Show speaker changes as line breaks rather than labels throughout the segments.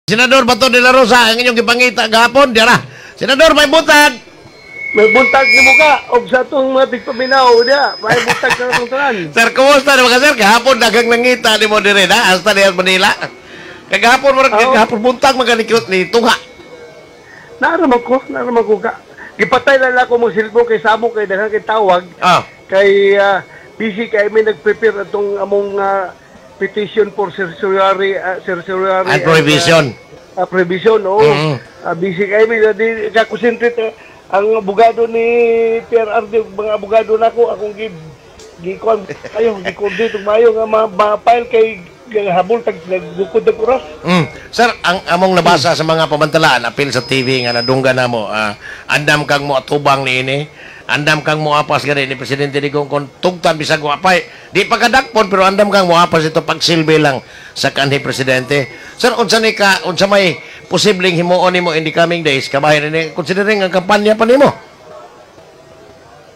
Senador Bato de la Rosa, ang inyong gipangita gahapon, dira. Senador, may buntag.
May buntag nimo ka og sa atong mga tigpaminaw diya. May buntag sa atong tanan.
Sir, kumusta naman ka, sir? Gahapon daghang nangita nimo dire na, hasta diha sa Manila. Kagahapon mo kagahapon buntag man gani ni tunga.
Naaraman ko ka. Gipatay lang ako mo cellphone kay samo kay daghang kay tawag kay busy kay mi nag-prepare atong among petition for certiorari
And prohibition.
Prohibition, oo. Busy kay mi, di ka concentrate ang abogado ni PRRD, mga abogado nako akong gi gi kuan ayo gi coordinate og maayo nga mga file kay habol tag nagbukod og oras.
Sir, ang among nabasa sa mga pamantalaan, apil sa TV nga nadunggan namo, andam kang mo atubang niini, andam kang mo apas gani ni Presidente Digong kung tugtan bisag wa pay. Di pa kadakpon pero andam kang mo apas ito pagsilbi lang sa kanhi presidente. Sir, unsa ni ka unsa may posibleng himuon nimo in the coming days kabahin ni considering ang kampanya pa nimo?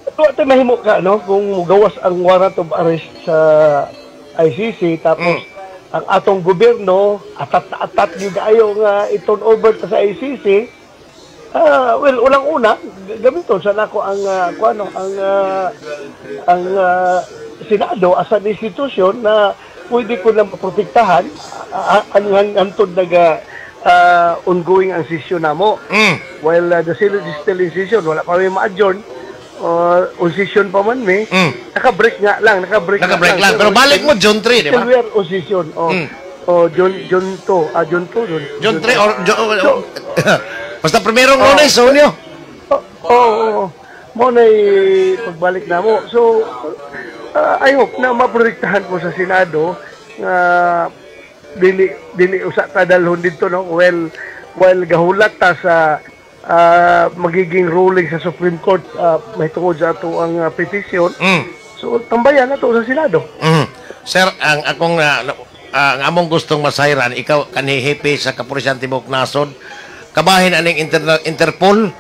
Ito ito mahimo ka, no, kung gawas ang warrant of arrest sa ICC, tapos ang atong gobyerno atat na atat gyud ayo nga i-turn over ta sa ICC. Well, unang-una gamiton sa nako ang kuano ang Senado as an institution na pwede ko na maprotektahan ang hangtod naga ongoing ang session namo. While the Senate is still in session, wala pa may ma-adjourn, on session pa man may. Naka-break nga lang, naka-break.
Naka-break lang. Pero balik mo June 3, di ba?
Still we are on session. Oh. Oh, June 2, June 2, June,
June 3 or June,
So,
basta primerong Lunes sa Hunyo.
Oh. Mo na pagbalik na mo. So, I hope na maprotektahan ko sa Senado nga dili dili usa ta dalhon dito, no, well, while gahulat ta sa magiging ruling sa Supreme Court mahitungod sa ato ang petition. So tambayan na to sa Senado.
Sir, ang akong ang among gustong masayran, ikaw kanhi hepe sa Kapulisan Tibok Nasod, kabahin aning Interpol.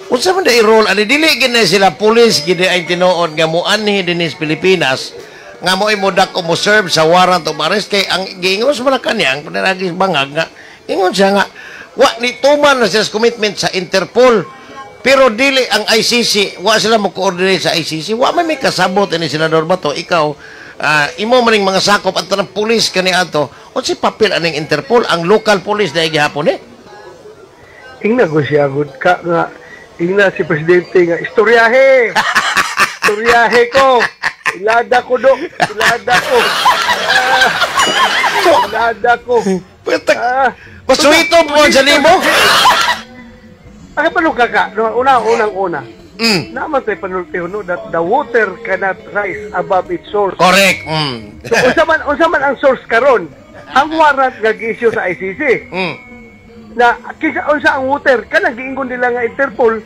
Unsa man day role ani? Dili gid na sila pulis gid ay tinuod nga muanhi dinhi sa Pilipinas nga mo mo dako mo serve sa warrant of arrest, kay ang giingon sa Malacañang paniragi bangag nga ingon siya nga wa ni tuman na siya sa commitment sa Interpol, pero dili ang ICC, wa sila mo coordinate sa ICC. Wa man may kasabot ini, Senador Bato. Ikaw, imo maning mga sakop ang tanang pulis kani ato, unsay papel aning Interpol? Ang local police na gihapon eh.
Ingna ko siya gud ka nga ingna si presidente nga istoryahe. Istoryahe ko. Ilada ko do. Ilada ko. Ilada ko.
Puta, pasuito mo sa nimo.
Ang panuka ka, no, una, unang una. Naman tayo panultiho, no, that the water cannot rise above its source.
Correct.
So, unsa man ang source karon? Ang warrant nga gi-issue sa ICC. Na kisa unsa ang water kanang giingon nila nga Interpol.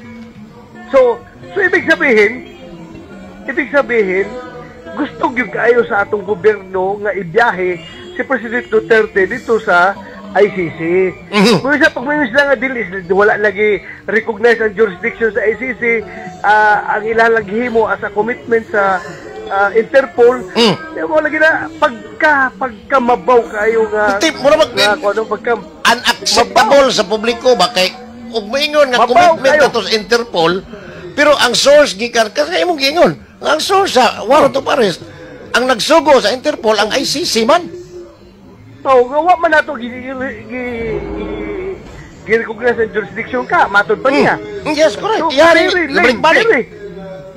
So ibig sabihin gusto gyud kaayo sa atong gobyerno nga ibiyahe si President Duterte dito sa ICC. Kung isa pag may sila nga dili wala lagi recognize ang jurisdiction sa ICC, ang ilang himo as a commitment sa Interpol, di mo lagi na pagka pagka mabaw kayo nga
Puti, mura
nga kung ano, pagka
unacceptable sa publiko ba kay ug moingon nga
Mabaw
commitment
kayo.
ato sa Interpol, pero ang source gikan kasi imong giingon ang source sa warrant of arrest, ang nagsugo sa Interpol ang ICC man.
So, gawa man nato gi recognize ang jurisdiction ka, matod pa niya.
Yes, correct.
So,
Yari,
very lame,
balik-balik.
very,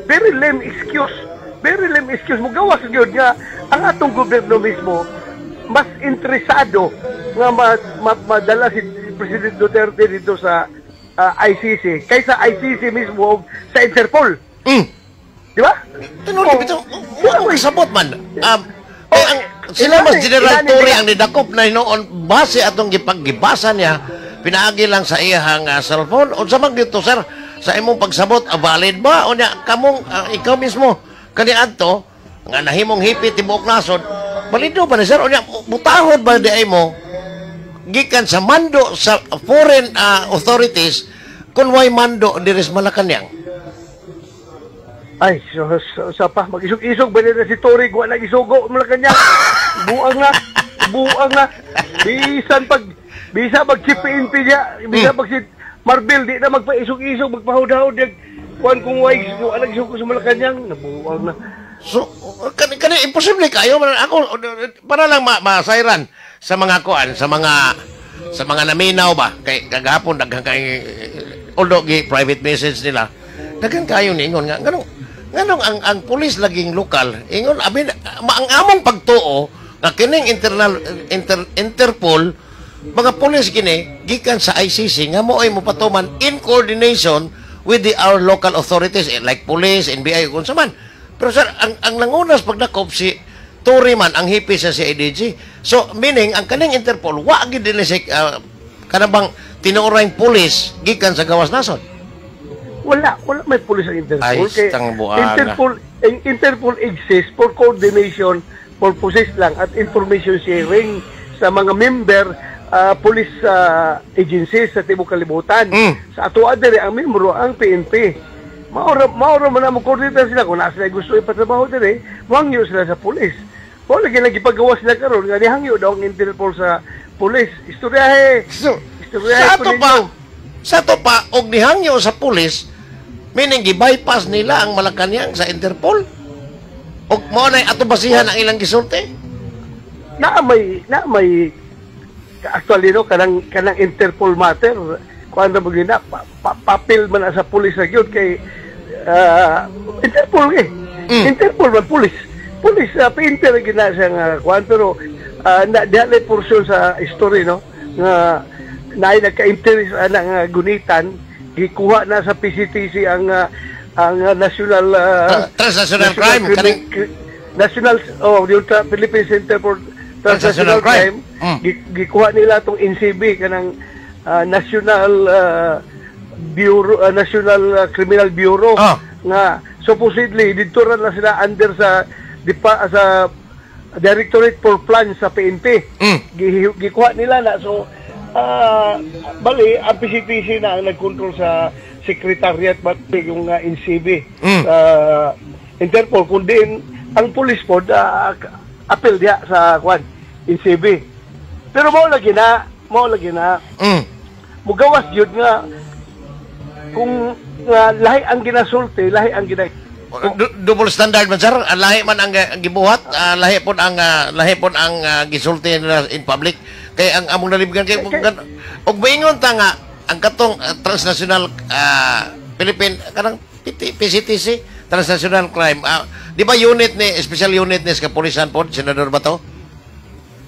very lame excuse. Very lame excuse. Mo gawas gyud nga ang atong gobyerno mismo mas interesado nga madala si President Duterte dito sa ICC kaysa ICC mismo o sa Interpol. Di ba?
Tinuod
Oh.
bitaw, wa ko kasabot man.
Oh,
eh, ang, sila mas General
inani
Torre ang nidakop na hinuon base atong gipaggibasa niya pinaagi lang sa iyang cellphone. Unsa man dito, sir, sa imong pagsabot, valid ba o nya kamong ikaw mismo kaniadto nga nahimong hepe tibuok nasod, balido ba ni, sir? O nya butahon ba di ay mo gikan sa mando sa foreign authorities kung way mando diri sa Malacañang?
Ay, so, sa pa, mag-isog-isog ba nila si Torre, wa nag isugo, Malacañang. Buang na, buang na. Bisan pag, Bisa mag chief PNP niya, bisa mag si Marbil di na magpaisog-isog, magpahud-hud, kuan kung way anak ko sa Malacanang, nabuwang na.
So, kani kani imposible kayo man ako para lang masayran sa mga kuan, sa mga naminaw ba kay kagahapon daghan kay, although gi private message nila, daghan kayo niingon nga nganong nganong ang pulis laging lokal ingon abi ang among pagtuo nga kining internal Interpol mga pulis kini gikan sa ICC nga mo ay mopatuman in coordination with the our local authorities, eh, like police, NBI, kung sa man. Pero sir, ang nangunas pagdakop si Torre man ang hepe sa CIDG. So meaning ang kaning Interpol wa gid nila si kanabang tinuorang pulis gikan sa gawas nasod.
Wala, wala may pulis ang Interpol.
Ay,
Kay
tang buanga.
Interpol, ang Interpol exists for coordination purposes lang at information sharing sa mga member police agencies sa tibok kalibutan. Sa ato diri ang membro ang PNP. Maura maura man na mo coordinate sila kung naa sila gusto ipatrabaho diri, mohangyo sila sa pulis. Mao lagi nagipagawa sila karon nga nihangyo daw ang Interpol sa pulis. Istoryahe.
So,
Istoryahe
sa
ko
ato
ninyo.
pa, sa ato pa og nihangyo sa pulis, meaning gi-bypass nila ang Malacanang sa Interpol. Og mao na ato basihan ang ilang gisulti.
Na may actually, no, kanang kanang Interpol matter, kuan na mo gina papel man na sa pulis na gyud kay Interpol eh. Interpol man pulis. Pulis PNP ra gyud na siya nga kuan, pero na diha na portion sa history, no, nga naay nagka-interest ana nga gunitan, gikuha na sa PCTC ang national
Transnational crime kaning
National, oh, yung Philippine Center for
Transnational
Transnational
Crime.
Crime. Gikuha nila tong NCB, kanang National Bureau, National Criminal Bureau nga supposedly didto ra na sila under sa dipa, sa Directorate for Plans sa PNP. Gikuha nila na, so bali ang PCTC na ang nagkontrol sa secretariat ba yung NCB sa Interpol, kundi ang police pod appeal diha sa kwan NCB, pero mao lagi na mugawas gyud nga kung nga lahi ang ginasulti, lahi ang gina
Double standard man, sir. Ang lahi man ang gibuhat, lahi pod ang gisulti nila in public. Kay ang among nalibgan kay og moingon ta nga ang katong transnational Philippine kanang PT, PCTC transnational crime, di ba unit ni special unit ni sa kapulisan pod, Senador Bato?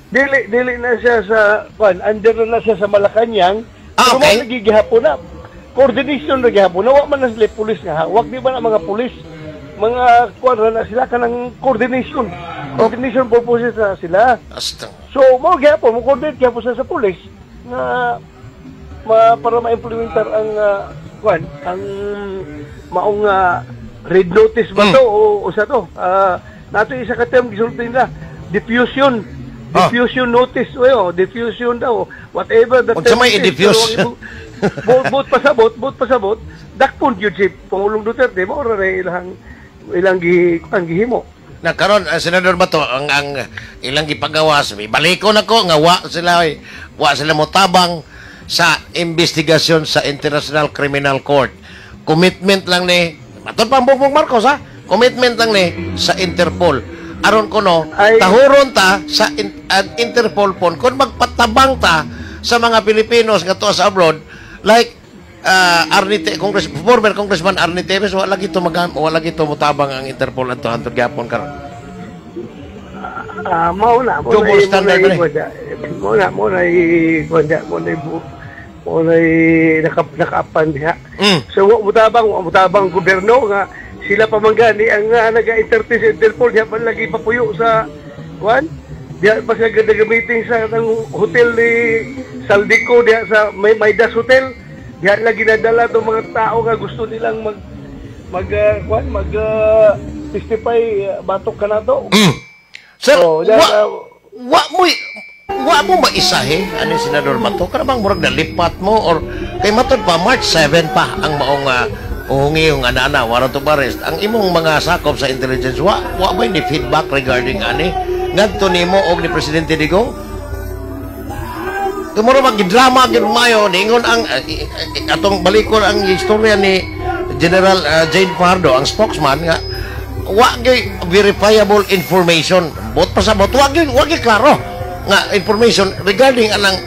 Dili dili na siya sa kwan, under na siya sa Malacanang. Pero mao lagi gihapon na coordination na gihapon na, wa man na sila pulis nga hawak, di ba na mga pulis, mga kwan ra na sila, kanang coordination coordination purposes na sila.
Asta.
So mao gihapon mo coordinate gihapon sila sa pulis nga para ma-implementar ang kwan, ang maong red notice ba to o sa to nato isa ka term gisulti nila, diffusion diffusion notice o diffusion daw, whatever the
Unsa may
term is.
I-diffuse?
Pero ang buot pasabot dakpon gyud si Pangulong Duterte, mao ra na ilang ilang gi ang gihimo.
Na karon, Senador Bato, ang ilang gipagawas, balikon ako nga wa sila motabang sa investigasyon sa International Criminal Court. Commitment lang ni matod pa ang Bongbong Marcos ha, commitment lang ni sa Interpol aron kuno tahuron ta sa ang Interpol pon kung magpatabang ta sa mga Pilipinos nga tuwa sa abroad like Arnie Congress, former Congressman Arnie Teves, wa lagi to motabang ang Interpol adto hantod gyapon karon.
Ah, mao na, mao
Double
na,
standard
mao
ba
na, mao na, mao na, mao na, mao na nakaapan diha. So wa mo tabang gobyerno nga sila pa man gani ang naga-entertain sa Interpol, diha pa lagi papuyo sa kuan. Diha pa sila gamitin sa ng hotel ni Zaldy Co diha sa may Midas Hotel. Diha lagi nadala tong mga tao nga gusto nilang mag mag kuan mag testify batok kanato.
Sir,
Oh, yan,
wa mo maisahe ani Senador Bato, kana bang murag nalipat mo or kay matod pa March 7 pa ang maong uhungi yung ana-ana warrant of arrest? Ang imong mga sakop sa intelligence, wa ba ni feedback regarding ani ngadto nimo og ni Presidente Digong? Tumuro mag-drama gyud mayo ningon ang atong balikon ang istorya ni General Jane Fajardo, ang spokesman, nga wa gyud verifiable information. Bot pasabot, wa gyud klaro nga information regarding anang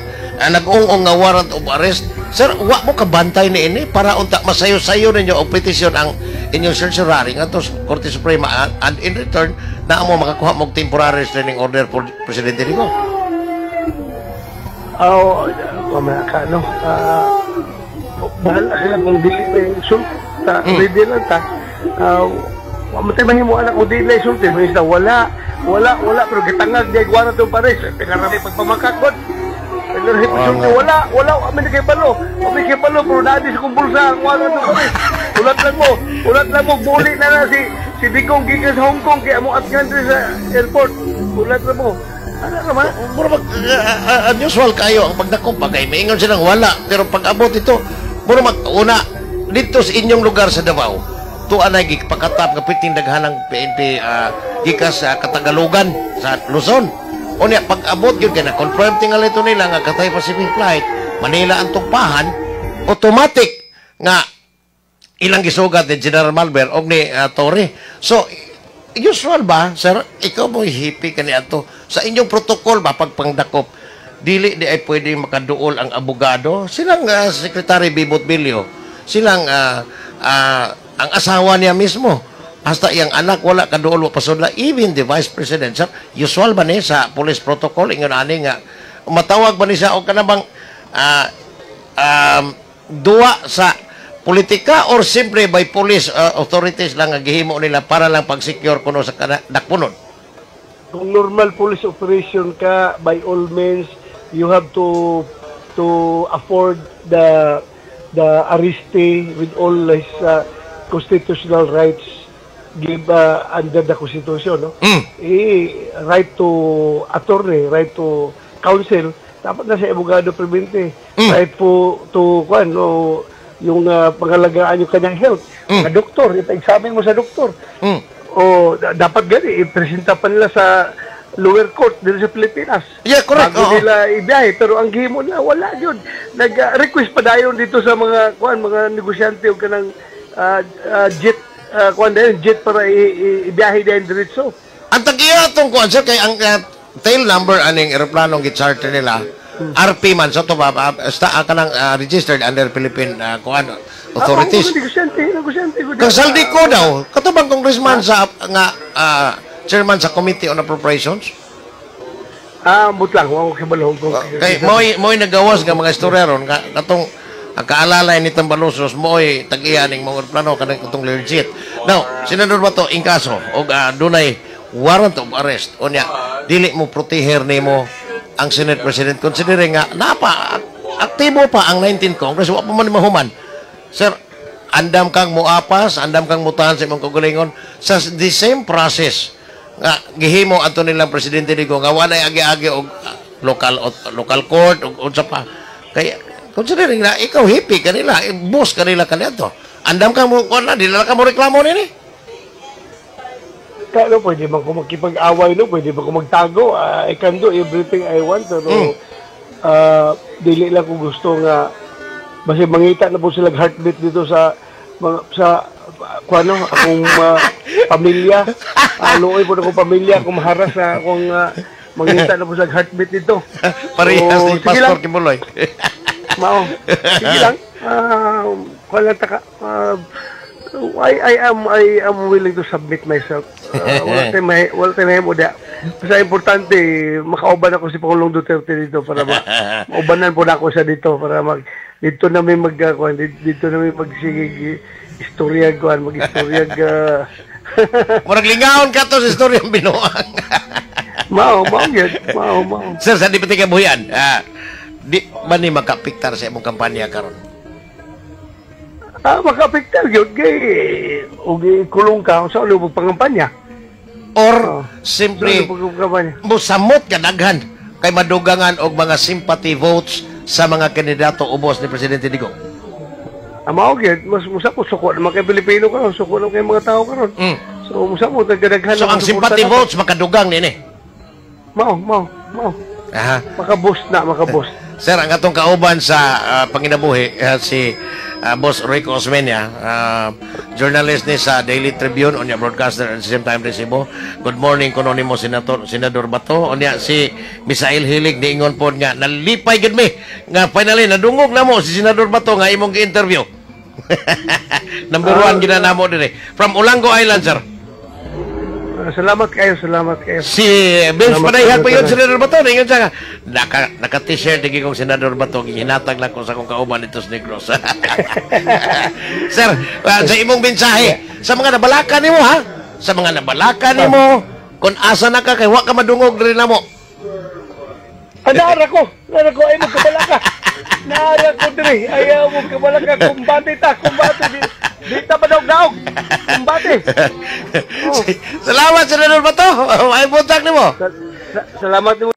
nag-ung-ong nga warrant of arrest. Sir, wa mo kabantay ni ini para unta masayo-sayo ninyo og petisyon ang inyong certiorari ngadto sa Korte Suprema and in return na mo makakuha mo og temporary restraining order for Presidente Digong?
Oh, mamaya ka, no? Bahala sila kung dili na insulta. Ready lang ta. Wa man tay mahimo anak kung dili na insulti. May wala, wala, wala. Pero gitangag di warrant of arrest. Pinarami pagpamakakot. Pinarami pagsulti. Wala, wala. Amin na kay balo. Amin kay balo. Pero naa sa kong bulsa ang warrant of arrest. Ulat lang mo. Ulat lang mo. Buli na na si Digong gikan sa Hong Kong. Kaya mo at sa airport. Ulat lang mo. Ano naman?
Mura mag unusual kayo ang pagdakop pa kay maingon silang wala, pero pag abot ito mura mag una dito sa inyong lugar sa Davao, tuwa na gipakatap nga piting daghanang PNP gikas sa Katagalugan sa Luzon. Unya pag abot yun kay na confirm tingali ito nila nga Cathay Pacific flight Manila ang tugpahan, automatic nga ilang gisugat ni General Malver og ni Torre. So usual ba, sir, ikaw mo hippie kani ato sa inyong protocol ba, pag pangdakop, dili di ay pwede makaduol ang abogado, silang Secretary Bibot Bilio, silang ang asawa niya mismo, hasta iyang anak wala kaduol, wa pasudla, even the Vice President? Sir, usual ba ni sa police protocol ingon ani nga matawag ba ni siya o kanabang duwa sa politika or simple by police authorities lang ang gihimo nila para lang pag-secure kuno sa kana dakpunon?
Kung normal police operation ka, by all means, you have to afford the arrestee with all his constitutional rights give under the Constitution, no? Eh, right to attorney, right to counsel, dapat na sa abogado premente. Right po to kwan, no, yung pangalagaan yung kanyang health. Sa doktor, ipa-examine mo sa doktor. O dapat gani ipresenta pa nila sa lower court dito sa Pilipinas.
Yeah, correct.
Bago nila ibiyahe, pero ang gihimo nila wala yun. Nag-request pa dayon dito sa mga kuan, mga negosyante og kanang jet kuan dayon, jet para ibiyahe dayon diretso.
Ang tag-iya atong kuan, sir, kay ang tail number aning eroplanong gi-charter nila RP man sa to ba sta kanang registered under Philippine kuan authorities.
Ah, negosyante, negosyante ko.
Kang Zaldy Co daw, katubang congressman sa nga chairman sa Committee on Appropriations.
Ah, ambot lang, wa ko kabalo kung
Kay mo'y nagawas nga mga istorya ron nga katong ang kaalalay ni Tambalusos mo'y tag-iya ning mga plano kanang katong legit. Now, Senador Bato, in kaso og dunay warrant of arrest unya dili mo proteher nimo ang Senate President considering nga napa aktibo pa ang 19 Congress, wa pa man mahuman. Sir, andam kang muapas, andam kang mutahan sa imong kaugalingon sa the same process nga gihimo ato nilang Presidente Digong nga walay agi-agi og local court og unsa pa, kay considering na ikaw hippie kanila, eh, boss kanila kaniadto, andam kang mo kuan na dili na ka mo reklamo nini?
Kaya no, pwede man ko makipag-away, no, pwede man ko magtago. Ah, I can do everything I want, pero dili lang ko gusto nga basi mangita na po sila heartbeat dito sa mga sa kuano akong pamilya. Luoy po na akong pamilya kung maharas sa akong mangita na po sila heartbeat dito.
Parehas
So,
ni
sige
Pastor
lang.
Quiboloy.
Mao. Sige lang. Kuan lang taka. I am willing to submit myself. Wala tay mahimo da. Basta importante makauban ako si Pangulong Duterte dito para maubanan po na ako siya dito para mag dito na may mag kuan, dito na may magsigig istorya kuan, mag-istorya.
Murag lingaon ka to sa istoryang binuang.
Mao mao gyud, mao mao.
Sir, sa di pati kabuhian, di ba ni makapiktar sa imong kampanya karon?
Ah, makaapektar gyud kay og kulong ka sa ulo pangampanya.
Or
Oh.
simply
Sa ulo pagkampanya.
mosamot ka daghan kay madugangan og mga sympathy votes sa mga kandidato ubos ni Presidente Digong?
Ah, mao gyud, mas musa ko suko naman kay Pilipino karon, suko naman kay mga tao karon. So musa mo daghan.
So ang sympathy votes makadugang nini.
Mao, mao, mao.
Aha.
Maka-boost na, maka-boost.
Sir, ang atong kauban sa panginabuhi, si Boss Rico Osmeña, journalist ni sa Daily Tribune, unya broadcaster at the same time Resibo. Good morning kuno nimo, Senator Senador Bato. Unya si Misael Hilig niingon pod nga nalipay gid mi nga finally nadungog namo si Senador Bato nga imong gi-interview. Number one gina namo dire. From Olango Island, sir.
Salamat kayo, salamat kayo.
Si Vince
Salamat
Padayhag
kayo,
pa yun,
tanan.
Senador Bato. Ingon siya nga, naka t-shirt lagi kong Senador Bato, gihinatag lang ko sa akong kauban dito sa Negros. Sir, sa imong mensahe, sa mga nabalaka nimo ha, sa mga nabalaka nimo, kung asa na ka, kay wa ka madungog diri namo.
Ah, naara ko, ay mo kabalaka. Naara ko diri, ayaw mo kabalaka, kumbate ta, kumbate. Di ta padaog-daog. Kumbate. Oh.
Salamat, Senador Bato. Ay, buntag nimo.
Salamat nimo.